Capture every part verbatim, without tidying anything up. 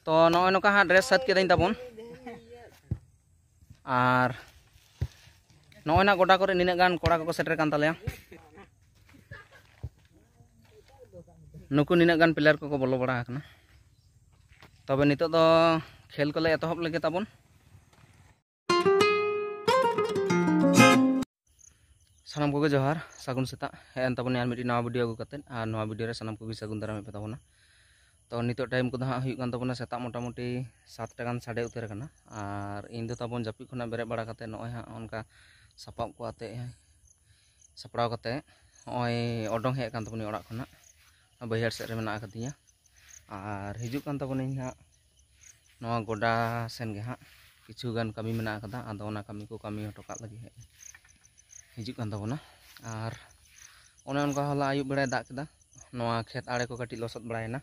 ᱛᱚ ᱱᱚᱜᱼᱚᱭ ᱱᱚᱝᱠᱟ ᱦᱟᱸᱜ ᱰᱨᱮᱥ ᱥᱟᱹᱛ ᱠᱮᱫᱟᱹᱧ ᱛᱟᱵᱚᱱ᱾ ᱟᱨ ᱱᱚᱜᱼᱚᱭ ᱱᱟᱜ ᱜᱚᱰᱟ ᱠᱚᱨᱮ ᱱᱤᱱᱟᱹᱜ ᱜᱟᱱ ᱠᱚᱲᱟ ᱠᱚᱠᱚ ᱥᱮᱴᱮᱨ ᱠᱟᱱ ᱛᱟᱞᱮᱭᱟ᱾ ᱱᱩᱠᱩ ᱱᱤᱱᱟᱹᱜ ᱜᱟᱱ ᱯᱞᱮᱭᱟᱨ ᱠᱚᱠᱚ ᱵᱚᱞᱚ ᱵᱟᱲᱟ ᱟᱠᱟᱱᱟ᱾ ᱛᱚᱵᱮ ᱱᱤᱛᱚᱜ ᱫᱚ ᱠᱷᱮᱞ ᱠᱚᱞᱮ ᱮᱛᱚᱦᱚᱵ ᱞᱮᱜᱮ ᱛᱟᱵᱚᱱ᱾ ᱥᱟᱱᱟᱢ ᱠᱚᱜᱮ ᱡᱚᱦᱟᱨ, ᱥᱟᱹᱜᱩᱱ ᱥᱮᱛᱟᱜ᱾ ᱦᱮᱡ ᱮᱱ ᱛᱟᱵᱚᱱᱟ ᱟᱨ ᱢᱤᱫᱴᱤᱡ ᱱᱟᱣᱟ ᱵᱷᱤᱰᱤᱭᱳ ᱟᱹᱜᱩ ᱠᱟᱛᱮᱫ, ᱟᱨ ᱱᱚᱣᱟ ᱵᱷᱤᱰᱤᱭᱳ ᱨᱮ ᱥᱟᱱᱟᱢ ᱠᱚᱜᱮ ᱥᱟᱹᱜᱩᱱ ᱫᱟᱨᱟᱢᱮᱫ ᱯᱮ ᱛᱟᱵᱚᱱᱟ᱾ ᱛᱚ ᱱᱤᱛᱚᱜ ᱴᱟᱭᱤᱢ ᱠᱚᱫᱚ ᱦᱟᱸᱜ ᱦᱩᱭᱩᱜ ᱠᱟᱱ ᱛᱟᱵᱚᱱᱟ ᱥᱮᱛᱟᱜ ᱢᱚᱴᱟᱢᱩᱴᱤ ᱥᱟᱛᱴᱟ ᱜᱟᱱ ᱥᱟᱰᱮ ᱩᱛᱟᱹᱨ ᱟᱠᱟᱱᱟ᱾ ᱟᱨ ᱤᱧ ᱫᱚ ᱛᱟᱵᱚᱱ ᱡᱟᱹᱯᱤᱫ ᱠᱷᱚᱱᱟᱜ ᱵᱮᱨᱮᱫ ᱵᱟᱲᱟ ᱠᱟᱛᱮᱫ ᱱᱚᱜᱼᱚᱭ ᱦᱟᱸᱜ ᱚᱱᱠᱟ ᱥᱟᱯᱟᱵ ᱠᱚ ᱟᱛᱮᱫ, ᱥᱟᱯᱲᱟᱣ ᱠᱟᱛᱮᱫ ᱱᱚᱜᱼᱚᱭ ᱚᱰᱚᱝ ᱦᱮᱡ ᱟᱠᱟᱱ ᱛᱟᱵᱚᱱᱟᱹᱧ ᱚᱲᱟᱜ ᱠᱷᱚᱱᱟᱜ, ᱵᱟᱹᱭᱦᱟᱹᱲ ᱥᱮᱫ ᱨᱮ ᱢᱮᱱᱟᱜ ᱟᱠᱟᱫᱤᱧᱟ᱾ ᱟᱨ ᱦᱤᱡᱩᱜ ᱠᱟᱱ ᱛᱟᱵᱚᱱᱟᱹᱧ ᱦᱟᱸᱜ ᱱᱚᱣᱟ ᱜᱚᱰᱟ ᱥᱮᱱ ᱜᱮ ᱦᱟᱸᱜ, ᱠᱤᱪᱷᱩ ᱜᱟᱱ ᱠᱟᱹᱢᱤ ᱢᱮᱱᱟᱜ ᱟᱠᱟᱫᱟ, ᱟᱫᱚ ᱚᱱᱟ ᱠᱟᱹᱢᱤ ᱠᱚ ᱠᱟᱹᱢᱤ ᱦᱚᱴᱚ ᱠᱟᱜ ᱞᱟᱹᱜᱤᱫ ᱦᱮᱡ ᱦᱤᱡᱩᱜ ᱠᱟᱱ ᱛᱟᱵᱚᱱᱟ᱾ ᱟᱨ ᱚᱱᱮ ᱚᱱᱠᱟ ᱦᱚᱞᱟ ᱟᱹᱭᱩᱵ ᱵᱮᱲᱟᱭ ᱫᱟᱜ ᱠᱮᱫᱟ, ᱱᱚᱣᱟ ᱠᱷᱮᱛ ᱟᱲᱮ ᱠᱚ ᱠᱟᱹᱴᱤᱡ ᱞᱚᱥᱚᱫ ᱵᱟᱲᱟᱭᱮᱱᱟ᱾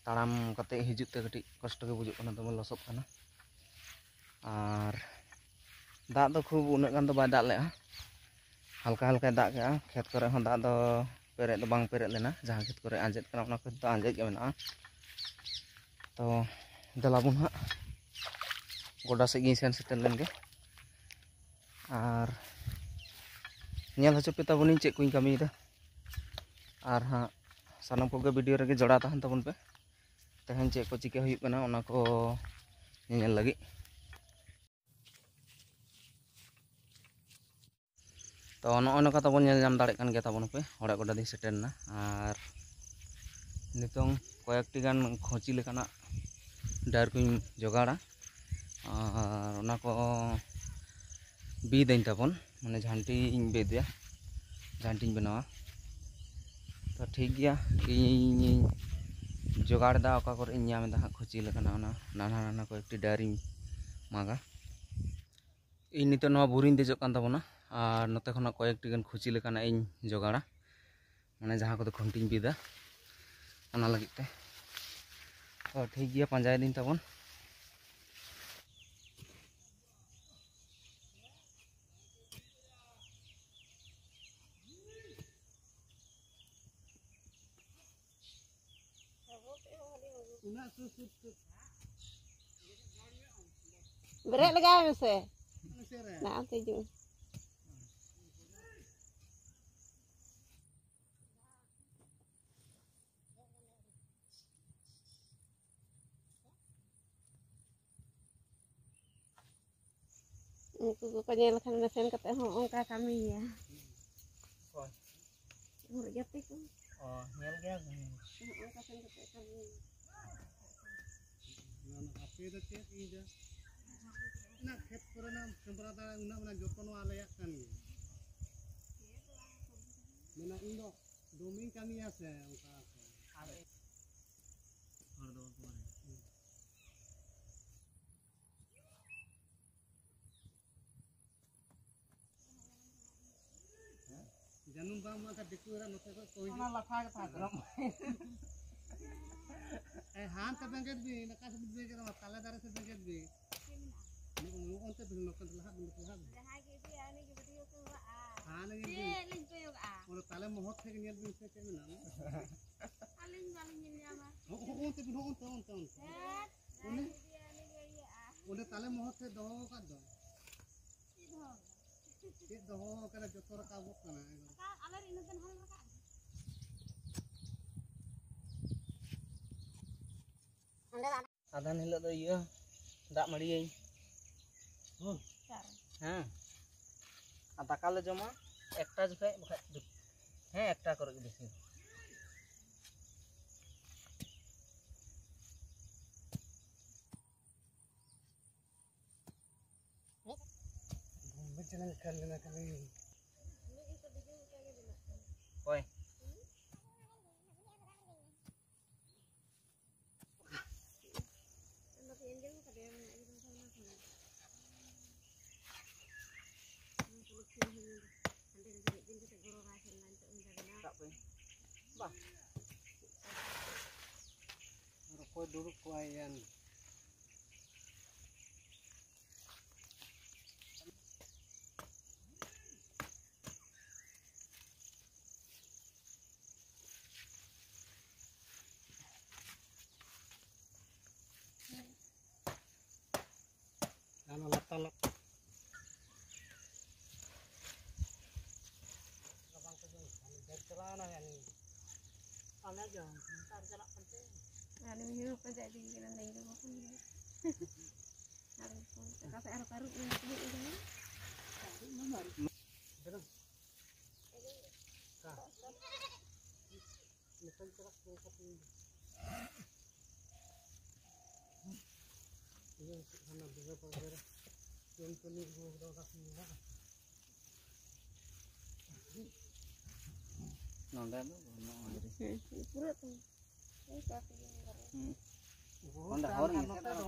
ᱛᱟᱲᱟᱢ ᱠᱟᱛᱮ ᱦᱤᱡᱩᱜ ᱛᱮ ᱠᱟᱹᱴᱤᱡ ᱠᱚᱥᱴᱚ ᱜᱮ ᱵᱩᱡᱩᱜ ᱠᱟᱱᱟ, ᱫᱚᱢᱮ ᱞᱚᱥᱚᱫ ᱠᱟᱱᱟ᱾ ᱟᱨ ᱫᱟᱜ ᱫᱚ ᱠᱷᱩᱵ ᱩᱱᱟᱹᱜ ᱜᱟᱱ ᱫᱚ ᱵᱟᱭ ᱫᱟᱜ ᱞᱮᱜᱼᱟ, ᱦᱟᱞᱠᱟ ᱦᱟᱞᱠᱟᱭ ᱫᱟᱜ ᱠᱮᱜᱼᱟ᱾ ᱠᱷᱮᱛ ᱠᱚᱨᱮ ᱦᱚᱸ ᱫᱟᱜ ᱫᱚ ᱯᱮᱨᱮᱡ ᱫᱚ ᱵᱟᱝ ᱯᱮᱨᱮᱡ ᱞᱮᱱᱟ, ᱡᱟᱦᱟᱸ ᱠᱷᱮᱛ ᱠᱚᱨᱮ ᱟᱸᱡᱮᱫ ᱠᱟᱱᱟ ᱚᱱᱟ ᱠᱷᱮᱛ ᱫᱚ ᱟᱸᱡᱮᱫ ᱜᱮ ᱢᱮᱱᱟᱜᱼᱟ᱾ ᱛᱚ ᱫᱮᱞᱟ ᱵᱚᱱ ᱦᱟᱸᱜ ᱜᱚᱰᱟ ᱥᱮᱫ ᱜᱤᱧ ᱥᱮᱱ ᱥᱮᱴᱮᱨ ᱞᱮᱱ ᱜᱮ᱾ ᱟᱨ ᱧᱮᱞ ᱦᱚᱪᱚ ᱯᱮ ᱛᱟᱵᱚᱱᱤᱧ ᱪᱮᱫ ᱠᱚᱧ ᱠᱟᱹᱢᱤᱭᱮᱫᱟ᱾ ᱟᱨ ᱦᱟᱸᱜ ᱥᱟᱱᱟᱢ ᱠᱚᱜᱮ ᱵᱷᱤᱰᱤᱭᱳ ᱨᱮᱜᱮ ᱡᱚᱲᱟᱣ ᱛᱟᱦᱮᱱ ᱛᱟᱵᱚᱱ ᱯᱮ᱾ ᱛᱮᱦᱮᱧ ᱪᱮᱫ ᱠᱚ ᱪᱤᱠᱟᱹ ᱦᱩᱭᱩᱜ ᱠᱟᱱᱟ ᱚᱱᱟ ᱠᱚ ᱧᱮᱧᱮᱞ ᱞᱟᱹᱜᱤᱫ᱾ ᱛᱚ ᱱᱚᱜᱼᱚᱭ ᱱᱚᱝᱠᱟ ᱛᱟᱵᱚᱱ ᱧᱮᱞ ᱧᱟᱢ ᱫᱟᱲᱮᱭᱟᱜ ᱠᱟᱱ ᱜᱮᱭᱟ ᱛᱟᱵᱚᱱ ᱯᱮ, ᱚᱲᱟᱜ ᱜᱚᱰᱟ ᱫᱤᱧ ᱥᱮᱴᱮᱨ ᱮᱱᱟ᱾ ᱟᱨ ᱱᱤᱛᱚᱝ ᱠᱚᱭᱮᱠᱴᱤ ᱜᱟᱱ ᱠᱷᱚᱸᱪᱤ ᱞᱮᱠᱟᱱᱟᱜ ᱰᱟᱹᱨ ᱠᱚᱧ ᱡᱚᱜᱟᱲᱟ᱾ ᱟᱨ ᱚᱱᱟ ᱠᱚ ᱵᱤᱫᱟᱹᱧ ᱛᱟᱵᱚᱱ, ᱢᱟᱱᱮ ᱡᱷᱟᱱᱴᱤᱧ ᱵᱤᱫᱟ, ᱡᱷᱟᱱᱴᱤᱧ ᱵᱮᱱᱟᱣᱟ᱾ ᱛᱚ ᱴᱷᱤᱠ ᱜᱮᱭᱟ, ᱤᱧᱤᱧ ᱡᱚᱜᱟᱲ ᱮᱫᱟ, ᱚᱠᱟ ᱠᱚᱨᱮ ᱤᱧ ᱧᱟᱢ ᱮᱫᱟ ᱦᱟᱸᱜ ᱠᱷᱚᱸᱪᱤ ᱞᱮᱠᱟᱱᱟᱜ ᱚᱱᱟ ᱱᱟᱱᱟ ᱱᱟᱱᱟ ᱠᱚᱭᱮᱠᱴᱤ ᱰᱟᱹᱨᱤᱧ ᱢᱟᱜᱟ᱾ ᱤᱧ ᱱᱤᱛᱚᱜ ᱱᱚᱣᱟ ᱵᱩᱨᱩᱧ ᱫᱮᱡᱚᱜ ᱠᱟᱱ ᱛᱟᱵᱚᱱᱟ, ᱟᱨ ᱱᱚᱛᱮ ᱠᱷᱚᱱᱟᱜ ᱠᱚᱭᱮᱠᱴᱤ ᱜᱟᱱ ᱠᱷᱚᱸᱪᱤ ᱞᱮᱠᱟᱱᱟᱜ ᱤᱧ ᱡᱚᱜᱟᱲᱟ, ᱢᱟᱱᱮ ᱡᱟᱦᱟᱸ ᱠᱚᱫᱚ ᱠᱷᱩᱱᱴᱤᱧ ᱵᱤᱫᱟ ᱚᱱᱟ ᱞᱟᱹᱜᱤᱫ ᱛᱮ᱾ ᱛᱚ ᱴᱷᱤᱠ ᱜᱮᱭᱟ, ᱯᱟᱸᱡᱟᱭᱮᱫᱟᱹᱧ ᱛᱟᱵᱚᱱ᱾ ᱩᱱᱟᱹᱜ ᱥᱩᱨ ᱥᱩᱨ ᱛᱮ᱾ ᱵᱮᱨᱮᱫ ᱞᱮᱜᱟᱭ ᱢᱮᱥᱮ᱾ ᱢᱟᱥᱮ ᱨᱮ᱾ ᱱᱟ, ᱚᱱᱛᱮ ᱦᱤᱡᱩᱜ ᱢᱮ᱾ ᱩᱱᱠᱩ ᱠᱚᱠᱚ ᱧᱮᱞ ᱞᱮᱠᱷᱟᱱ ᱚᱸᱰᱮ ᱥᱮᱱ ᱠᱟᱛᱮ ᱦᱚᱸ ᱚᱱᱠᱟ ᱠᱟᱹᱢᱤᱭᱟ᱾ ᱚᱠᱚᱭ? ᱜᱩᱨᱤᱡ ᱜᱟᱛᱮ ᱠᱚ᱾ ᱚ, ᱧᱮᱞ ᱜᱮᱭᱟ ᱠᱚ᱾ ᱦᱚᱸᱜᱼᱚ ᱚᱱᱠᱟ ᱥᱮᱱ ᱠᱟᱛᱮ ᱠᱟᱹᱢᱤᱭᱟ᱾ ᱚᱱᱟ ᱟᱯᱮ ᱫᱚ ᱪᱮᱫ ᱤᱧ ᱫᱚ? ᱚᱱᱟ ᱠᱷᱮᱛ ᱠᱚᱨᱮᱱᱟᱜ ᱥᱮᱸᱫᱽᱨᱟ ᱫᱟᱲᱮ ᱩᱱᱟᱹᱜ ᱚᱱᱟ ᱡᱚᱛᱚᱱ ᱟᱞᱮᱭᱟᱜ ᱠᱟᱱ ᱜᱮᱭᱟ᱾ ᱢᱟᱱᱮ ᱤᱧ ᱫᱚ ᱫᱚᱢᱮᱧ ᱠᱟᱹᱢᱤᱭᱟ ᱥᱮ ᱚᱱᱠᱟ᱾ ᱦᱚᱲ ᱫᱚ ᱵᱟᱠᱚ ᱵᱟᱲᱟᱭᱟ᱾ ᱡᱟᱹᱱᱩᱢ ᱵᱟᱝ ᱢᱟᱜ ᱠᱷᱟᱱ ᱫᱤᱠᱩ ᱮᱨᱟ ᱱᱚᱛᱮ ᱠᱷᱚᱡ ᱠᱚ ᱦᱤᱡᱩᱜ᱾ ᱚᱱᱟ ᱞᱟᱴᱷᱟ ᱜᱮ ᱛᱟᱦᱮᱸ ᱠᱟᱱᱟ᱾ ᱮ, ᱦᱟᱱᱛᱮ ᱵᱮᱸᱜᱮᱫ ᱵᱤᱱ, ᱚᱠᱟ ᱥᱮᱫ ᱵᱤᱱ ᱵᱮᱸᱜᱮᱫ ᱢᱟ, ᱛᱟᱞᱮ ᱫᱟᱨᱮ ᱥᱮᱫ ᱵᱮᱸᱜᱮᱫ ᱵᱤᱱ᱾ ᱱᱚᱜᱼᱚ ᱱᱚᱛᱮ ᱵᱤᱱ, ᱱᱚᱛᱮ ᱞᱟᱦᱟᱜ ᱵᱤᱱ, ᱱᱚᱛᱮ ᱞᱟᱦᱟᱜ ᱵᱤᱱ᱾ ᱡᱟᱦᱟᱸᱭ ᱜᱮ ᱤᱫᱤᱭᱟ, ᱩᱱᱤ ᱜᱮ ᱵᱷᱤᱰᱤᱭᱳ ᱠᱚ ᱦᱩᱭᱩᱜᱼᱟ᱾ ᱦᱟᱱᱮ ᱜᱮ ᱪᱮᱫ ᱞᱤᱧ ᱠᱚᱭᱚᱜᱟᱜᱼᱟ? ᱚᱱᱟ ᱛᱟᱞᱮ ᱢᱚᱦᱚᱫ ᱴᱷᱮᱡ ᱜᱮ ᱧᱮᱞ ᱵᱤᱱ ᱥᱮ ᱪᱮᱫ ᱢᱮᱱᱟᱜᱼᱟ? ᱟᱹᱞᱤᱧ ᱵᱟᱞᱤᱧ ᱧᱮᱞ ᱧᱟᱢᱟ᱾ ᱦᱚᱸ, ᱦᱚᱸ, ᱚᱱᱛᱮ ᱵᱤᱱ, ᱦᱚᱸ, ᱚᱱᱛᱮ, ᱚᱱᱛᱮ, ᱚᱱᱛᱮ᱾ ᱦᱮᱸ, ᱚᱱᱮ ᱡᱟᱦᱟᱸᱭ ᱜᱮ ᱤᱫᱤᱭᱟ, ᱩᱱᱤ ᱜᱮ ᱤᱭᱟᱹᱜᱼᱟ᱾ ᱚᱸᱰᱮ ᱛᱟᱞᱮ ᱢᱚᱦᱚᱫ ᱴᱷᱮᱡ ᱫᱚᱦᱚ ᱟᱠᱟᱫ ᱫᱚ᱾ ᱪᱮᱫ ᱫᱚᱦᱚ ᱟᱠᱟᱫᱟ? ᱪᱮᱫ ᱫᱚᱦᱚ ᱟᱠᱟᱱᱟ, ᱡᱚᱛᱚ ᱨᱟᱠᱟᱵᱚᱜ ᱠᱟᱱᱟ ᱮᱠᱫᱚᱢ᱾ ᱨᱟᱠᱟᱵ, ᱟᱞᱮ ᱨᱮᱱ ᱤᱱᱟᱹ ᱫᱤᱱ ᱦᱚᱸ ᱨᱟᱠᱟᱵ᱾ ᱟᱫᱷᱟᱱ ᱦᱤᱞᱳᱜ ᱫᱚ ᱤᱭᱟᱹ, ᱫᱟᱜ ᱢᱟᱹᱲᱤᱭᱟᱹᱧ᱾ ᱦᱩᱸ᱾ ᱦᱮᱸ᱾ ᱟᱨ ᱫᱟᱠᱟ ᱞᱮ ᱡᱚᱢᱟ ᱮᱠᱴᱟ ᱡᱚᱠᱷᱮᱡ, ᱵᱟᱠᱷᱟᱡ ᱫᱩ-, ᱦᱮᱸ, ᱮᱠᱴᱟ ᱠᱚᱨᱮ ᱜᱮ ᱵᱮᱥᱤ᱾ ᱵᱚᱢᱵᱮ ᱪᱮᱱᱮᱞ ᱠᱷᱟᱱ ᱞᱮᱱᱟ ᱠᱷᱟᱹᱞᱤ᱾ ᱦᱳᱭ᱾ ᱨᱟᱜ ᱯᱮ᱾ ᱵᱟ᱾ ᱟᱨ ᱚᱠᱚᱭ ᱫᱩᱲᱩᱵ ᱠᱚᱜᱼᱟᱭ ᱭᱟ? ᱟᱨ ᱢᱤᱦᱩ ᱦᱚᱸ ᱯᱟᱸᱡᱟ ᱤᱫᱤ ᱠᱟᱱᱟ, ᱞᱟᱹᱭ ᱫᱚ ᱵᱟᱠᱚ ᱞᱟᱹᱭᱟ᱾ ᱟᱨ ᱚᱠᱟ ᱥᱮᱫ ᱟᱨᱦᱚᱸ ᱛᱟᱹᱨᱩᱵ ᱢᱮᱱᱟᱜ ᱠᱚ ᱦᱩᱭᱩᱜ ᱠᱟᱱᱟ᱾ ᱱᱚᱰᱮ ᱫᱚ ᱵᱟᱹᱱᱩᱜᱼᱟ᱾ ᱯᱩᱨᱟᱹ ᱛᱚ᱾ ᱦᱩᱸ᱾ ᱚᱸᱰᱮ ᱦᱚᱨ ᱢᱮᱥᱮ ᱱᱚᱛᱮ ᱫᱚ᱾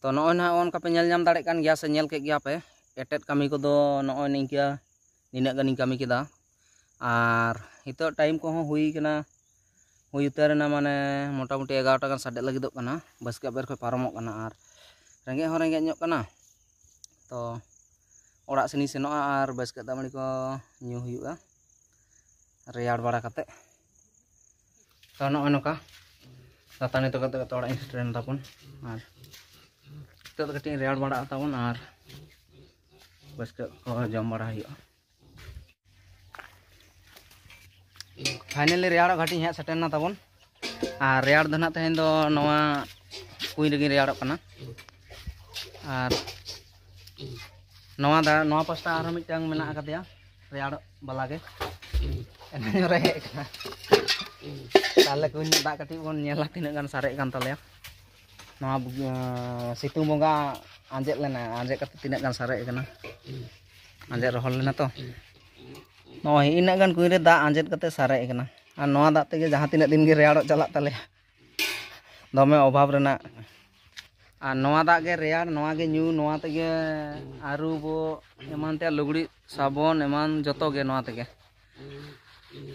ᱛᱚ, ᱱᱚᱜᱼᱚᱭ ᱱᱟᱦᱟᱜ ᱚᱱᱠᱟ ᱯᱮ ᱧᱮᱞ ᱧᱟᱢ ᱫᱟᱲᱮᱭᱟᱜ ᱠᱟᱱ ᱜᱮᱭᱟ ᱥᱮ ᱧᱮᱞ ᱠᱮᱫ ᱜᱮᱭᱟ ᱯᱮ, ᱮᱴᱮᱫ ᱠᱟᱹᱢᱤ ᱠᱚᱫᱚ ᱱᱚᱜᱼᱚᱭ ᱱᱤᱝᱠᱟᱹ ᱱᱤᱱᱟᱹᱜ ᱜᱟᱱᱤᱧ ᱠᱟᱹᱢᱤ ᱠᱮᱫᱟ᱾ ᱟᱨ ᱱᱤᱛᱚᱜ ᱴᱟᱭᱤᱢ ᱠᱚᱦᱚᱸ ᱦᱩᱭ ᱠᱟᱱᱟ, ᱦᱩᱭ ᱩᱛᱟᱹᱨ ᱮᱱᱟ, ᱢᱟᱱᱮ ᱢᱚᱴᱟᱢᱩᱴᱤ ᱮᱜᱟᱨᱚᱴᱟ ᱜᱟᱱ ᱥᱟᱰᱮᱜ ᱞᱟᱹᱜᱤᱫᱚᱜ ᱠᱟᱱᱟ, ᱵᱟᱥᱠᱮ ᱵᱮᱨ ᱠᱷᱚᱱ ᱯᱟᱨᱚᱢᱚᱜ ᱠᱟᱱᱟ᱾ ᱟᱨ ᱨᱮᱸᱜᱮᱡ ᱦᱚᱸ ᱨᱮᱸᱜᱮᱡ ᱧᱚᱜ ᱠᱟᱱᱟ, ᱛᱚ ᱚᱲᱟᱜ ᱥᱮᱱᱤᱧ ᱥᱮᱱᱚᱜᱼᱟ ᱟᱨ ᱵᱟᱥᱠᱮ ᱫᱟᱜ ᱢᱟᱹᱲᱤ ᱠᱚ ᱧᱩ ᱦᱩᱭᱩᱜᱼᱟ ᱨᱮᱭᱟᱲ ᱵᱟᱲᱟ ᱠᱟᱛᱮᱫ᱾ ᱛᱚ, ᱱᱚᱜᱼᱚᱭ ᱱᱚᱝᱠᱟ ᱫᱟᱹᱛᱟᱹᱱᱤ ᱛᱮ ᱠᱟᱛᱮ ᱠᱟᱛᱮ ᱚᱲᱟᱜ ᱤᱧ ᱥᱮᱴᱮᱨᱮᱱ ᱛᱟᱵᱚᱱ᱾ ᱟᱨ ᱱᱤᱛᱚᱜ ᱫᱚ ᱠᱟᱹᱴᱤᱡ ᱤᱧ ᱨᱮᱭᱟᱲ ᱵᱟᱲᱟᱜ ᱛᱟᱵᱚᱱ ᱟᱨ ᱵᱟᱥᱠᱮ ᱠᱚ ᱡᱚᱢ ᱵᱟᱲᱟ ᱦᱩᱭᱩᱜᱼᱟ᱾ ᱯᱷᱟᱭᱱᱟᱞᱤ ᱨᱮᱭᱟᱲᱚᱜ ᱜᱷᱟᱴᱤᱧ ᱦᱮᱡ ᱥᱮᱴᱮᱨ ᱮᱱᱟ ᱛᱟᱵᱚᱱ᱾ ᱟᱨ ᱨᱮᱭᱟᱲ ᱫᱚ ᱱᱟᱦᱟᱜ ᱛᱮᱦᱮᱧ ᱫᱚ ᱱᱚᱣᱟ ᱠᱩᱧ ᱨᱮᱜᱮᱧ ᱨᱮᱭᱟᱲᱚᱜ ᱠᱟᱱᱟ᱾ ᱟᱨ ᱱᱚᱣᱟ ᱫᱟ-, ᱱᱚᱣᱟ ᱯᱟᱥᱴᱟ ᱟᱨᱦᱚᱸ ᱢᱤᱫᱴᱟᱝ ᱢᱮᱱᱟᱜ ᱟᱠᱟᱫᱮᱭᱟ ᱨᱮᱭᱟᱲᱚᱜ ᱵᱟᱞᱟ ᱜᱮ᱾ ᱮᱱᱟᱝ ᱧᱚᱜ ᱨᱮ ᱦᱮᱡ ᱟᱠᱟᱱᱟ᱾ ᱛᱟᱦᱚᱞᱮ ᱠᱩᱧ ᱫᱟᱜ ᱠᱟᱹᱴᱤᱡ ᱵᱚᱱ ᱧᱮᱞᱟ ᱛᱤᱱᱟᱹᱜ ᱜᱟᱱ ᱥᱟᱨᱮᱡ ᱠᱟᱱ ᱛᱟᱞᱮᱭᱟ᱾ ᱱᱚᱣᱟ ᱵᱩ-, ᱥᱤᱛᱩᱝ ᱵᱚᱸᱜᱟ ᱟᱸᱡᱮᱫ ᱞᱮᱱᱟ, ᱟᱸᱡᱮᱫ ᱠᱟᱛᱮ ᱛᱤᱱᱟᱹᱜ ᱜᱟᱱ ᱥᱟᱨᱮᱡ ᱟᱠᱟᱱᱟ, ᱟᱸᱡᱮᱫ ᱨᱚᱦᱚᱲ ᱞᱮᱱᱟ ᱛᱚ᱾ ᱱᱚᱜᱼᱚᱭ ᱤᱱᱟᱹᱜ ᱜᱟᱱ ᱠᱩᱧ ᱨᱮ ᱫᱟᱜ ᱟᱸᱡᱮᱫ ᱠᱟᱛᱮ ᱥᱟᱨᱮᱡ ᱟᱠᱟᱱᱟ᱾ ᱟᱨ ᱱᱚᱣᱟ ᱫᱟᱜ ᱛᱮᱜᱮ ᱡᱟᱦᱟᱸ ᱛᱤᱱᱟᱹᱜ ᱫᱤᱱ ᱜᱮ ᱨᱮᱭᱟᱲᱚᱜ ᱪᱟᱞᱟᱜ ᱛᱟᱞᱮᱭᱟ, ᱫᱚᱢᱮ ᱚᱵᱷᱟᱵᱽ ᱨᱮᱱᱟᱜ᱾ ᱟᱨ ᱱᱚᱣᱟ ᱫᱟᱜ ᱜᱮ ᱨᱮᱭᱟᱲ, ᱱᱚᱣᱟ ᱜᱮ ᱧᱩ, ᱱᱚᱣᱟ ᱛᱮᱜᱮ ᱟᱹᱨᱩᱵᱚᱜ, ᱮᱢᱟᱱ ᱛᱮᱭᱟᱜ ᱞᱩᱜᱽᱲᱤᱡ, ᱥᱟᱵᱚᱱ, ᱮᱢᱟᱱ ᱡᱚᱛᱚ ᱜᱮ ᱱᱚᱣᱟ ᱛᱮᱜᱮ᱾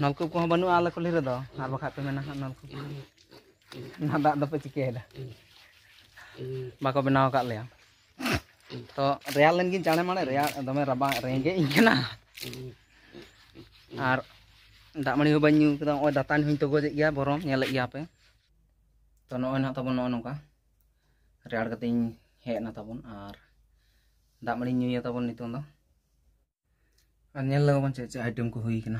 ᱱᱚᱞᱠᱩᱯ ᱠᱚᱦᱚᱸ ᱵᱟᱹᱱᱩᱜᱼᱟ ᱟᱞᱮ ᱠᱩᱞᱦᱤ ᱨᱮᱫᱚ, ᱟᱨ ᱵᱟᱠᱷᱟᱡ ᱯᱮ ᱢᱮᱱᱟ ᱦᱟᱸᱜ ᱱᱚᱞᱠᱩᱯ᱾ ᱚᱱᱟ ᱫᱟᱜ ᱫᱚᱯᱮ ᱪᱤᱠᱟᱹᱭᱮᱫᱟ? ᱵᱟᱠᱚ ᱵᱮᱱᱟᱣ ᱟᱠᱟᱫ ᱞᱮᱭᱟ᱾ ᱛᱚ ᱨᱮᱭᱟᱲ ᱞᱮᱱ ᱜᱤᱧ ᱪᱟᱬᱮ ᱢᱟᱲᱮ, ᱨᱮᱭᱟᱲ ᱫᱚᱢᱮ ᱨᱟᱵᱟᱝ ᱨᱮᱸᱜᱮᱡ ᱤᱧ ᱠᱟᱱᱟ᱾ ᱟᱨ ᱫᱟᱜ ᱢᱟᱹᱲᱤ ᱦᱚᱸ ᱵᱟᱹᱧ ᱧᱩ ᱠᱟᱫᱟ᱾ ᱱᱚᱜᱼᱚᱭ ᱫᱟᱹᱛᱟᱹᱱᱤ ᱦᱚᱸᱧ ᱛᱚᱜᱚᱡᱮᱫ ᱜᱮᱭᱟ, ᱵᱚᱨᱚᱝ ᱧᱮᱞᱮᱫ ᱜᱮᱭᱟ ᱯᱮ᱾ ᱛᱚ ᱱᱚᱜᱼᱚᱭ ᱱᱟᱦᱟᱜ ᱛᱟᱵᱚᱱ ᱱᱚᱜᱼᱚ ᱱᱚᱝᱠᱟ ᱨᱮᱭᱟᱲ ᱠᱟᱛᱮᱧ ᱦᱮᱡ ᱮᱱᱟ ᱛᱟᱵᱚᱱ, ᱟᱨ ᱫᱟᱜ ᱢᱟᱹᱲᱤᱧ ᱧᱩᱭᱟ ᱛᱟᱵᱚᱱ ᱱᱤᱛᱚᱝ ᱫᱚ᱾ ᱟᱨ ᱧᱮᱞ ᱞᱮᱜᱮ ᱵᱚᱱ ᱪᱮᱫ ᱪᱮᱫ ᱟᱭᱴᱮᱢ ᱠᱚ ᱦᱩᱭ ᱠᱟᱱᱟ᱾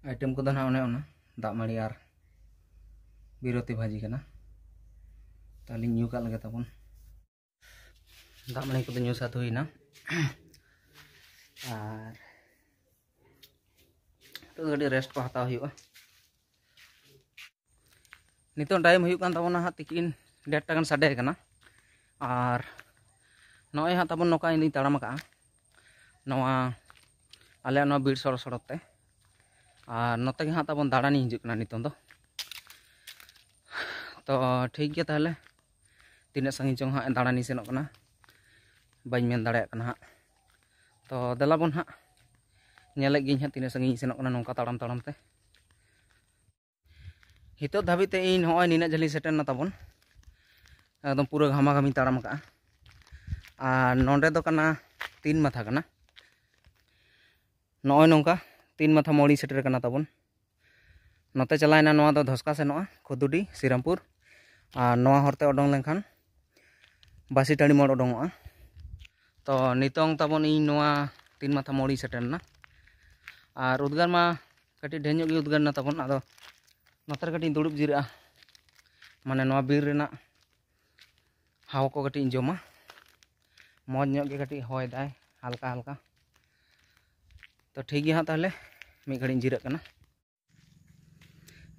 ᱟᱭᱴᱮᱢ ᱠᱚᱫᱚ ᱱᱟᱦᱟᱜ ᱚᱱᱮ ᱚᱱᱟ ᱫᱟᱜ ᱢᱟᱹᱲᱤ ᱟᱨ ᱵᱤᱨᱚᱛᱤ ᱵᱷᱟᱹᱡᱤ ᱠᱟᱱᱟ᱾ ᱛᱟᱦᱞᱮᱧ ᱧᱩ ᱠᱟᱜ ᱞᱮᱜᱮ ᱛᱟᱵᱚᱱ᱾ ᱫᱟᱜ ᱢᱟᱹᱲᱤ ᱠᱚᱫᱚ ᱧᱩ ᱥᱟᱹᱛ ᱦᱩᱭᱱᱟ᱾ ᱟᱨ ᱱᱤᱛᱚᱜ ᱫᱚ ᱠᱟᱹᱴᱤᱡ ᱨᱮᱥᱴ ᱠᱚ ᱦᱟᱛᱟᱣ ᱦᱩᱭᱩᱜᱼᱟ᱾ ᱱᱤᱛᱚᱜ ᱴᱟᱭᱤᱢ ᱦᱩᱭᱩᱜ ᱠᱟᱱ ᱛᱟᱵᱚᱱᱟ ᱦᱟᱸᱜ ᱛᱤᱠᱤᱱ ᱰᱮᱲᱴᱟ ᱜᱟᱱ ᱥᱟᱰᱮ ᱠᱟᱱᱟ᱾ ᱟᱨ ᱱᱚᱜᱼᱚᱭ ᱦᱟᱸᱜ ᱛᱟᱵᱚᱱ ᱱᱚᱝᱠᱟ ᱤᱧ ᱫᱩᱧ ᱛᱟᱲᱟᱢ ᱟᱠᱟᱜᱼᱟ ᱱᱚᱣᱟ ᱟᱞᱮᱭᱟᱜ ᱱᱚᱣᱟ ᱵᱤᱨ ᱥᱚᱲᱚ ᱥᱚᱲᱚ ᱛᱮ᱾ ᱟᱨ ᱱᱚᱛᱮ ᱜᱮ ᱦᱟᱸᱜ ᱛᱟᱵᱚᱱ ᱫᱟᱬᱟᱱᱤᱧ ᱦᱤᱡᱩᱜ ᱠᱟᱱᱟ ᱱᱤᱛᱚᱝ ᱫᱚ᱾ ᱛᱚ ᱴᱷᱤᱠ ᱜᱮᱭᱟ ᱛᱟᱦᱚᱞᱮ, ᱛᱤᱱᱟᱹᱜ ᱥᱟᱺᱜᱤᱧ ᱪᱚᱝ ᱦᱟᱸᱜ ᱫᱟᱬᱟᱱᱤᱧ ᱥᱮᱱᱚᱜ ᱠᱟᱱᱟ, ᱵᱟᱹᱧ ᱢᱮᱱ ᱫᱟᱲᱮᱭᱟᱜ ᱠᱟᱱᱟ ᱦᱟᱸᱜ᱾ ᱛᱚ ᱫᱮᱞᱟ ᱵᱚᱱ ᱦᱟᱸᱜ ᱧᱮᱞᱮᱫ ᱜᱤᱭᱟᱹᱧ ᱦᱟᱸᱜ ᱛᱤᱱᱟᱹᱜ ᱥᱟᱺᱜᱤᱧ ᱤᱧ ᱥᱮᱱᱚᱜ ᱠᱟᱱᱟ ᱱᱚᱝᱠᱟ ᱛᱟᱲᱟᱢ ᱛᱟᱲᱟᱢ ᱛᱮ᱾ ᱱᱤᱛᱚᱜ ᱫᱷᱟᱹᱵᱤᱡ ᱛᱮ ᱤᱧ ᱱᱚᱜᱼᱚᱭ ᱱᱤᱱᱟᱹᱜ ᱡᱷᱟᱹᱞᱤᱧ ᱥᱮᱴᱮᱨ ᱮᱱᱟ ᱛᱟᱵᱚᱱ, ᱮᱠᱫᱚᱢ ᱯᱩᱨᱟᱹ ᱜᱷᱟᱢᱟ ᱜᱷᱟᱢᱤᱧ ᱛᱟᱲᱟᱢ ᱟᱠᱟᱫᱼᱟ᱾ ᱟᱨ ᱱᱚᱰᱮ ᱫᱚ ᱠᱟᱱᱟ ᱛᱤᱱ ᱢᱟᱛᱷᱟ ᱠᱟᱱᱟ, ᱱᱚᱜᱼᱚᱭ ᱱᱚᱝᱠᱟ ᱛᱤᱱ ᱢᱟᱛᱷᱟ ᱢᱳᱲᱤᱧ ᱥᱮᱴᱮᱨ ᱠᱟᱱᱟ ᱛᱟᱵᱚᱱ᱾ ᱱᱚᱛᱮ ᱪᱟᱞᱟᱣᱮᱱᱟ ᱱᱚᱣᱟ ᱫᱚ ᱫᱷᱚᱥᱠᱟ ᱥᱮᱱᱚᱜᱼᱟ, ᱠᱷᱩᱫᱩᱰᱤ, ᱥᱤᱨᱟᱢᱯᱩᱨ, ᱟᱨ ᱱᱚᱣᱟ ᱦᱚᱨᱛᱮ ᱚᱰᱚᱝ ᱞᱮᱱᱠᱷᱟᱱ ᱵᱟᱹᱥᱤ ᱴᱟᱺᱰᱤ ᱢᱳᱲ ᱚᱰᱚᱝᱚᱜᱼᱟ᱾ ᱛᱚ ᱱᱤᱛᱚᱝ ᱛᱟᱵᱚᱱ ᱤᱧ ᱱᱚᱣᱟ ᱛᱤᱱ ᱢᱟᱛᱷᱟ ᱢᱳᱲᱤᱧ ᱥᱮᱴᱮᱨ ᱮᱱᱟ᱾ ᱟᱨ ᱩᱫᱽᱜᱟᱹᱨ ᱢᱟ ᱠᱟᱹᱴᱤᱡ ᱰᱷᱮᱨ ᱧᱚᱜ ᱜᱮ ᱩᱫᱽᱜᱟᱹᱨ ᱮᱱᱟ ᱛᱟᱵᱚᱱ, ᱟᱫᱚ ᱱᱚᱛᱮ ᱨᱮ ᱠᱟᱹᱴᱤᱡ ᱤᱧ ᱫᱩᱲᱩᱵ ᱡᱤᱨᱟᱹᱜᱼᱟ, ᱢᱟᱱᱮ ᱱᱚᱣᱟ ᱵᱤᱨ ᱨᱮᱱᱟᱜ ᱦᱟᱣᱟ ᱠᱚ ᱠᱟᱹᱴᱤᱡ ᱤᱧ ᱡᱚᱢᱟ᱾ ᱢᱚᱡᱽ ᱧᱚᱜ ᱜᱮ ᱠᱟᱹᱴᱤᱡ ᱦᱚᱭ ᱫᱟᱭ ᱦᱟᱞᱠᱟ ᱦᱟᱞᱠᱟ᱾ ᱛᱚ ᱴᱷᱤᱠ ᱜᱮᱭᱟ ᱦᱟᱸᱜ ᱛᱟᱦᱚᱞᱮ, ᱢᱤᱫ ᱜᱷᱟᱹᱲᱤᱡ ᱤᱧ ᱡᱤᱨᱟᱹᱜ ᱠᱟᱱᱟ᱾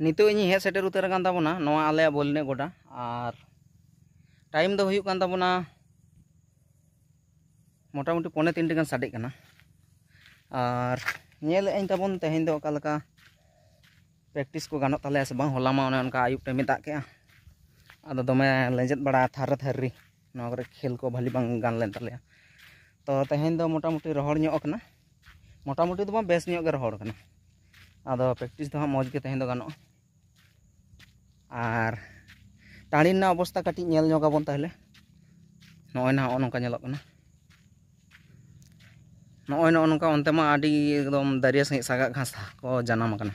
ᱱᱤᱛᱚᱜ ᱤᱧᱤᱧ ᱦᱮᱡ ᱥᱮᱴᱮᱨ ᱩᱛᱟᱹᱨ ᱟᱠᱟᱱ ᱛᱟᱵᱚᱱᱟ ᱱᱚᱣᱟ ᱟᱞᱮᱭᱟᱜ ᱵᱚᱞ ᱮᱱᱮᱡ ᱜᱚᱰᱟ, ᱟᱨ ᱴᱟᱭᱤᱢ ᱫᱚ ᱦᱩᱭᱩᱜ ᱠᱟᱱ ᱛᱟᱵᱚᱱᱟ ᱢᱚᱴᱟᱢᱩᱴᱤ ᱯᱚᱱᱮ ᱛᱤᱱᱴᱮ ᱜᱟᱱ ᱥᱟᱰᱮᱜ ᱠᱟᱱᱟ᱾ ᱟᱨ ᱧᱮᱞᱮᱫ ᱟᱹᱧ ᱛᱟᱵᱚᱱ ᱛᱮᱦᱮᱧ ᱫᱚ ᱚᱠᱟ ᱞᱮᱠᱟ ᱯᱨᱮᱠᱴᱤᱥ ᱠᱚ ᱜᱟᱱᱚᱜ ᱛᱟᱞᱮᱭᱟ ᱥᱮ ᱵᱟᱝ᱾ ᱦᱚᱞᱟ ᱢᱟ ᱚᱱᱮ ᱚᱱᱠᱟ ᱟᱹᱭᱩᱵ ᱴᱟᱭᱤᱢᱮ ᱫᱟᱜ ᱠᱮᱜᱼᱟ, ᱟᱫᱚ ᱫᱚᱢᱮ ᱞᱮᱸᱡᱮᱫ ᱵᱟᱲᱟ ᱛᱷᱟᱨ ᱨᱮ ᱛᱷᱟᱨ ᱨᱮ ᱱᱚᱣᱟ ᱠᱚᱨᱮ ᱠᱷᱮᱞ ᱠᱚ ᱵᱷᱟᱹᱞᱤ ᱵᱟᱝ ᱜᱟᱱ ᱞᱮᱱ ᱛᱟᱞᱮᱭᱟ᱾ ᱛᱚ ᱛᱮᱦᱮᱧ ᱫᱚ ᱢᱚᱴᱟᱢᱩᱴᱤ ᱨᱚᱦᱚᱲ ᱧᱚᱜ ᱟᱠᱟᱱᱟ, ᱢᱚᱴᱟᱢᱩᱴᱤ ᱫᱚ ᱵᱟᱝ, ᱵᱮᱥ ᱧᱚᱜ ᱜᱮ ᱨᱚᱦᱚᱲ ᱠᱟᱱᱟ᱾ ᱟᱫᱚ ᱯᱨᱮᱠᱴᱤᱥ ᱫᱚ ᱦᱟᱸᱜ ᱢᱚᱡᱽ ᱜᱮ ᱛᱮᱦᱮᱧ ᱫᱚ ᱜᱟᱱᱚᱜᱼᱟ᱾ ᱟᱨ ᱴᱟᱺᱰᱤ ᱨᱮᱱᱟᱜ ᱚᱵᱚᱥᱛᱟ ᱠᱟᱹᱴᱤᱡ ᱧᱮᱞ ᱧᱚᱜ ᱟᱵᱚᱱ ᱛᱟᱦᱚᱞᱮ᱾ ᱱᱚᱜᱼᱚᱭ ᱱᱟᱦᱟᱜ ᱱᱚᱜᱼᱚ ᱱᱚᱝᱠᱟ ᱧᱮᱞᱚᱜ ᱠᱟᱱᱟ᱾ ᱱᱚᱜᱼᱚᱭ ᱱᱚᱜᱼᱚ ᱱᱚᱝᱠᱟ, ᱚᱱᱛᱮ ᱢᱟ ᱟᱹᱰᱤ ᱮᱠᱫᱚᱢ ᱫᱟᱹᱨᱭᱟᱹ ᱥᱟᱺᱦᱤᱡ ᱥᱟᱜᱟᱜ ᱜᱷᱟᱥ ᱠᱚ ᱡᱟᱱᱟᱢ ᱟᱠᱟᱱᱟ᱾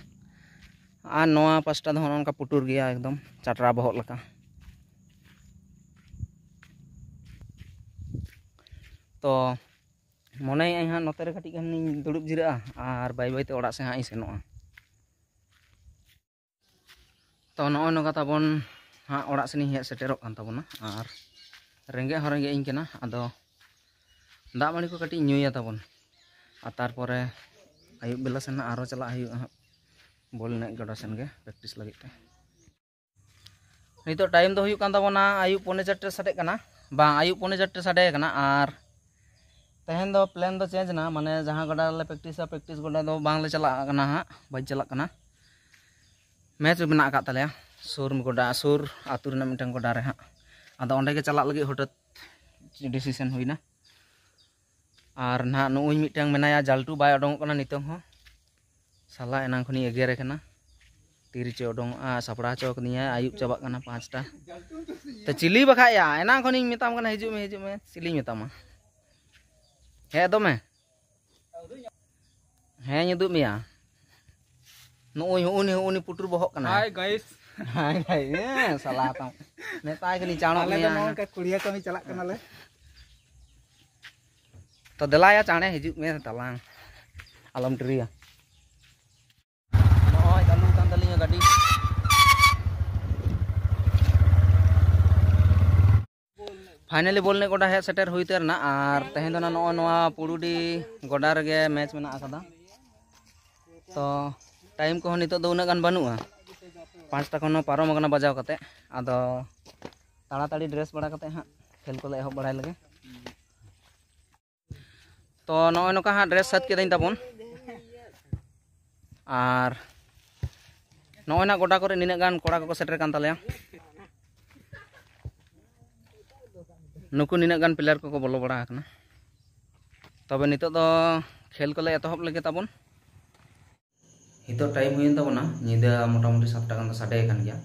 ᱟᱨ ᱱᱚᱣᱟ ᱯᱟᱥᱴᱟ ᱫᱚ ᱱᱚᱜᱼᱚ ᱱᱚᱝᱠᱟ ᱯᱩᱴᱩᱨ ᱜᱮᱭᱟ, ᱮᱠᱫᱚᱢ ᱪᱟᱴᱨᱟ ᱵᱚᱦᱚᱜ ᱞᱮᱠᱟ᱾ ᱛᱚ ᱢᱚᱱᱮᱭᱮᱫᱼᱟᱹᱧ ᱦᱟᱸᱜ ᱱᱚᱛᱮ ᱨᱮ ᱠᱟᱹᱴᱤᱡ ᱜᱟᱱᱤᱧ ᱫᱩᱲᱩᱵ ᱡᱤᱨᱟᱹᱜᱼᱟ, ᱟᱨ ᱵᱟᱹᱭ ᱵᱟᱹᱭᱛᱮ ᱚᱲᱟᱜ ᱥᱮᱫ ᱦᱟᱸᱜ ᱤᱧ ᱥᱮᱱᱚᱜᱼᱟ᱾ ᱛᱚ ᱱᱚᱜᱼᱚᱭ ᱱᱚᱝᱠᱟ ᱛᱟᱵᱚᱱ ᱦᱟᱸᱜ ᱚᱲᱟᱜ ᱥᱮᱱᱤᱧ ᱦᱮᱡ ᱥᱮᱴᱮᱨᱚᱜ ᱠᱟᱱ ᱛᱟᱵᱚᱱᱟ, ᱟᱨ ᱨᱮᱸᱜᱮᱡ ᱦᱚᱸ ᱨᱮᱸᱜᱮᱡ ᱤᱧ ᱠᱟᱱᱟ᱾ ᱟᱫᱚ ᱫᱟᱜ ᱢᱟᱹᱲᱤ ᱠᱚ ᱠᱟᱹᱴᱤᱡ ᱧᱩᱭᱟ ᱛᱟᱵᱚᱱ, ᱟᱨ ᱛᱟᱨᱯᱚᱨᱮ ᱟᱹᱭᱩᱵ ᱵᱮᱞᱟ ᱥᱮᱱ ᱦᱟᱸᱜ ᱟᱨᱦᱚᱸ ᱪᱟᱞᱟᱜ ᱦᱩᱭᱩᱜᱼᱟ ᱦᱟᱸᱜ ᱵᱚᱞ ᱮᱱᱮᱡ ᱜᱚᱰᱟ ᱥᱮᱱ ᱜᱮ ᱯᱨᱮᱠᱴᱤᱥ ᱞᱟᱹᱜᱤᱫ ᱛᱮ᱾ ᱱᱤᱛᱚᱜ ᱴᱟᱭᱤᱢ ᱫᱚ ᱦᱩᱭᱩᱜ ᱠᱟᱱ ᱛᱟᱵᱚᱱᱟ ᱟᱹᱭᱩᱵ ᱯᱚᱱᱮ ᱪᱟᱨᱴᱮ ᱥᱟᱰᱮᱜ ᱠᱟᱱᱟ, ᱵᱟᱝ, ᱟᱹᱭᱩᱵ ᱯᱚᱱᱮ ᱪᱟᱨᱴᱮ ᱥᱟᱰᱮ ᱠᱟᱱᱟ᱾ ᱟᱨ ᱛᱮᱦᱮᱧ ᱫᱚ ᱯᱞᱮᱱ ᱫᱚ ᱪᱮᱧᱡᱽ ᱮᱱᱟ, ᱢᱟᱱᱮ ᱡᱟᱦᱟᱸ ᱜᱚᱰᱟ ᱨᱮᱞᱮ ᱯᱨᱮᱠᱴᱤᱥᱟ, ᱯᱨᱮᱠᱴᱤᱥ ᱜᱚᱰᱟ ᱫᱚ ᱵᱟᱝᱞᱮ ᱪᱟᱞᱟᱜ ᱠᱟᱱᱟ ᱦᱟᱸᱜ, ᱵᱟᱹᱧ ᱪᱟᱞᱟᱜ ᱠᱟᱱᱟ᱾ ᱢᱮᱪ ᱢᱮᱱᱟᱜ ᱟᱠᱟᱫ ᱛᱟᱞᱮᱭᱟ ᱥᱩᱨ ᱜᱚᱰᱟ, ᱥᱩᱨ ᱟᱹᱛᱩ ᱨᱮᱱᱟᱜ ᱢᱤᱫᱴᱟᱝ ᱜᱚᱰᱟ ᱨᱮ ᱦᱟᱸᱜ᱾ ᱟᱫᱚ ᱚᱸᱰᱮ ᱜᱮ ᱪᱟᱞᱟᱜ ᱞᱟᱹᱜᱤᱫ ᱦᱚᱴᱟᱛ ᱰᱤᱥᱤᱥᱮᱱ ᱦᱩᱭᱱᱟ᱾ ᱟᱨ ᱱᱟᱦᱟᱜ ᱱᱩᱜᱼᱩᱭ ᱢᱤᱫᱴᱟᱝ ᱢᱮᱱᱟᱭᱟ, ᱡᱟᱞᱴᱩ ᱵᱟᱭ ᱚᱰᱚᱝᱚᱜ ᱠᱟᱱᱟ ᱱᱤᱛᱚᱝ ᱦᱚᱸ᱾ ᱥᱟᱞᱟ ᱮᱱᱟᱝ ᱠᱷᱚᱱᱤᱧ ᱮᱜᱮᱨᱮ ᱠᱟᱱᱟ, ᱛᱤ ᱨᱮᱪᱚ ᱚᱰᱚᱝᱚᱜᱼᱟ, ᱥᱟᱯᱲᱟᱣ ᱦᱚᱪᱚ ᱠᱟᱹᱫᱤᱧᱟᱭ ᱟᱹᱭᱩᱵ ᱪᱟᱵᱟᱜ ᱠᱟᱱᱟ ᱯᱟᱸᱪᱴᱟ᱾ ᱛᱚ ᱪᱤᱞᱤ ᱵᱟᱠᱷᱟᱡ ᱭᱟ, ᱮᱱᱟᱝ ᱠᱷᱚᱱᱤᱧ ᱢᱮᱛᱟᱢ ᱠᱟᱱᱟ ᱦᱤᱡᱩᱜ ᱢᱮ, ᱦᱤᱡᱩᱜ ᱢᱮ, ᱪᱤᱞᱤᱧ ᱢᱮᱛᱟᱢᱟ? ᱦᱮᱸ ᱫᱚᱢᱮ᱾ ᱦᱮᱸᱧ ᱩᱫᱩᱜ ᱢᱮᱭᱟ᱾ ᱱᱩᱜᱼᱩᱭ ᱦᱩᱜᱼᱩᱱᱤ ᱦᱩᱜᱼᱩᱱᱤ ᱯᱩᱴᱩᱨ ᱵᱚᱦᱚᱜ ᱠᱟᱱᱟ᱾ Hi guys. Hi guys. ᱦᱮᱸ ᱥᱟᱞᱟ ᱛᱟᱢ᱾ ᱢᱮᱛᱟᱭ ᱠᱟᱹᱱᱟᱹᱧ ᱪᱟᱬᱚᱜ ᱟᱞᱮ ᱫᱚ ᱢᱮᱭᱟ᱾ ᱱᱚᱜᱼᱚ ᱱᱚᱝᱠᱟ ᱠᱩᱲᱤᱭᱟ ᱠᱟᱹᱢᱤ ᱪᱟᱞᱟᱜ ᱠᱟᱱᱟᱞᱮ᱾ ᱛᱚ ᱫᱮᱞᱟᱭᱟ ᱪᱟᱬᱮ ᱦᱤᱡᱩᱜ ᱢᱮ ᱛᱟᱞᱟᱝ᱾ ᱟᱞᱚᱢ ᱰᱮᱨᱤᱭᱟ᱾ ᱱᱚᱜᱼᱚᱭ ᱪᱟᱹᱞᱩ ᱠᱟᱱ ᱛᱟᱹᱞᱤᱧᱟ ᱜᱟᱹᱰᱤ᱾ ᱯᱷᱟᱭᱱᱟᱞᱤ ᱵᱚᱞ ᱮᱱᱮᱡ ᱜᱚᱰᱟ ᱦᱮᱡ ᱥᱮᱴᱮᱨ ᱦᱩᱭ ᱩᱛᱟᱹᱨ ᱮᱱᱟ, ᱟᱨ ᱛᱮᱦᱮᱧ ᱫᱚ ᱱᱟᱜ ᱱᱚᱜᱼᱚᱭ ᱱᱚᱣᱟ ᱯᱩᱲᱩᱰᱤ ᱜᱚᱰᱟ ᱨᱮᱜᱮ ᱢᱮᱪ ᱢᱮᱱᱟᱜ ᱟᱠᱟᱫᱟ᱾ ᱛᱚ ᱴᱟᱭᱤᱢ ᱠᱚᱦᱚᱸ ᱱᱤᱛᱚᱜ ᱫᱚ ᱩᱱᱟᱹᱜ ᱜᱟᱱ ᱵᱟᱹᱱᱩᱜᱼᱟ, ᱯᱟᱸᱪᱴᱟ ᱠᱷᱚᱱ ᱦᱚᱸ ᱯᱟᱨᱚᱢ ᱟᱠᱟᱱᱟ ᱵᱟᱡᱟᱣ ᱠᱟᱛᱮ᱾ ᱟᱫᱚ ᱛᱟᱲᱟᱛᱟᱲᱤ ᱰᱨᱮᱥ ᱵᱟᱲᱟ ᱠᱟᱛᱮ ᱦᱟᱸᱜ ᱠᱷᱮᱞ ᱠᱚᱞᱮ ᱮᱦᱚᱵ ᱵᱟᱲᱟᱭ ᱞᱮᱜᱮ᱾ ᱛᱚ ᱱᱚᱜᱼᱚᱭ ᱱᱚᱝᱠᱟ ᱦᱟᱸᱜ ᱰᱨᱮᱥ ᱥᱟᱹᱛ ᱠᱮᱫᱟᱹᱧ ᱛᱟᱵᱚᱱ᱾ ᱟᱨ ᱱᱚᱜᱼᱚᱭ ᱱᱟᱜ ᱜᱚᱰᱟ ᱠᱚᱨᱮ ᱱᱤᱱᱟᱹᱜ ᱜᱟᱱ ᱠᱚᱲᱟ ᱠᱚᱠᱚ ᱥᱮᱴᱮᱨ ᱠᱟᱱ ᱛᱟᱞᱮᱭᱟ᱾ ᱱᱩᱠᱩ ᱱᱤᱱᱟᱹᱜ ᱜᱟᱱ ᱯᱞᱮᱭᱟᱨ ᱠᱚᱠᱚ ᱵᱚᱞᱚ ᱵᱟᱲᱟ ᱟᱠᱟᱱᱟ᱾ ᱛᱚᱵᱮ ᱱᱤᱛᱚᱜ ᱫᱚ ᱠᱷᱮᱞ ᱠᱚᱞᱮ ᱮᱛᱚᱦᱚᱵ ᱞᱮᱜᱮ ᱛᱟᱵᱚᱱ᱾ ᱱᱤᱛᱚᱜ ᱴᱟᱭᱤᱢ ᱦᱩᱭᱮᱱ ᱛᱟᱵᱚᱱᱟ, ᱧᱤᱫᱟᱹ ᱢᱚᱴᱟᱢᱩᱴᱤ ᱥᱟᱛᱴᱟ ᱜᱟᱱ ᱫᱚ ᱥᱟᱰᱮ ᱟᱠᱟᱱ ᱜᱮᱭᱟ᱾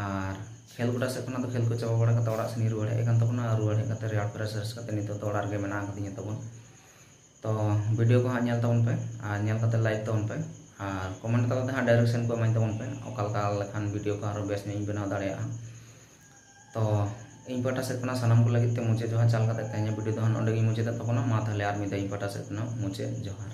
ᱟᱨ ᱠᱷᱮᱞ ᱜᱚᱰᱟ ᱥᱮᱫ ᱠᱷᱚᱱᱟᱜ ᱫᱚ ᱠᱷᱮᱞ ᱠᱚ ᱪᱟᱵᱟ ᱵᱟᱲᱟ ᱠᱟᱛᱮ ᱚᱲᱟᱜ ᱥᱮᱱ ᱤᱧ ᱨᱩᱣᱟᱹᱲ ᱦᱮᱡ ᱟᱠᱟᱱ ᱛᱟᱵᱚᱱᱟ᱾ ᱟᱨ ᱨᱩᱣᱟᱹᱲ ᱦᱮᱡ ᱠᱟᱛᱮ ᱨᱮᱭᱟᱲ ᱯᱷᱨᱮᱥ ᱯᱷᱨᱮᱥ ᱠᱟᱛᱮ ᱱᱤᱛᱚᱜ ᱫᱚ ᱚᱲᱟᱜ ᱨᱮᱜᱮ ᱢᱮᱱᱟᱜ ᱟᱠᱟᱫᱤᱧᱟ ᱛᱟᱵᱚᱱ᱾ ᱛᱚ ᱵᱷᱤᱰᱤᱭᱳ ᱠᱚ ᱦᱟᱸᱜ ᱧᱮᱞ ᱛᱟᱵᱚᱱ ᱯᱮ ᱟᱨ ᱧᱮᱞ ᱠᱟᱛᱮ ᱞᱟᱭᱤᱠ ᱛᱟᱵᱚᱱ ᱯᱮ ᱟᱨ ᱠᱚᱢᱮᱱᱴ ᱛᱟᱞᱟᱛᱮ ᱦᱟᱸᱜ ᱰᱟᱭᱨᱮᱠᱥᱚᱱ ᱠᱚ ᱮᱢᱟᱹᱧ ᱛᱟᱵᱚᱱ ᱯᱮ, ᱚᱠᱟ ᱞᱮᱠᱟ ᱞᱮᱠᱷᱟᱱ ᱵᱷᱤᱰᱤᱭᱳ ᱠᱚ ᱟᱨᱚ ᱵᱮᱥ ᱧᱚᱜ ᱤᱧ ᱵᱮᱱᱟᱣ ᱫᱟᱲᱮᱭᱟᱜᱼᱟ᱾ ᱛᱚ ᱤᱧ ᱯᱟᱦᱴᱟ ᱥᱮᱫ ᱠᱷᱚᱱᱟᱜ ᱥᱟᱱᱟᱢ ᱠᱚ ᱞᱟᱹᱜᱤᱫ ᱛᱮ ᱢᱩᱪᱟᱹᱫ ᱡᱚᱦᱟᱨ ᱪᱟᱞ ᱠᱟᱛᱮ ᱛᱮᱦᱮᱧᱟᱜ ᱵᱷᱤᱰᱤᱭᱳ ᱫᱚ ᱦᱟᱸᱜ ᱱᱚᱸᱰᱮ ᱜᱤᱧ ᱢᱩᱪᱟᱹᱫᱮᱫ ᱛᱟᱵᱚᱱᱟ᱾ ᱢᱟ ᱛᱟᱦᱚᱞᱮ ᱟᱨ ᱢᱤᱫ ᱫᱷᱟᱣ ᱤᱧ ᱯᱟᱦᱴᱟ ᱥᱮᱫ ᱠᱷᱚᱱᱟᱜ ᱢᱩᱪᱟᱹᱫ ᱡᱚᱦᱟᱨ᱾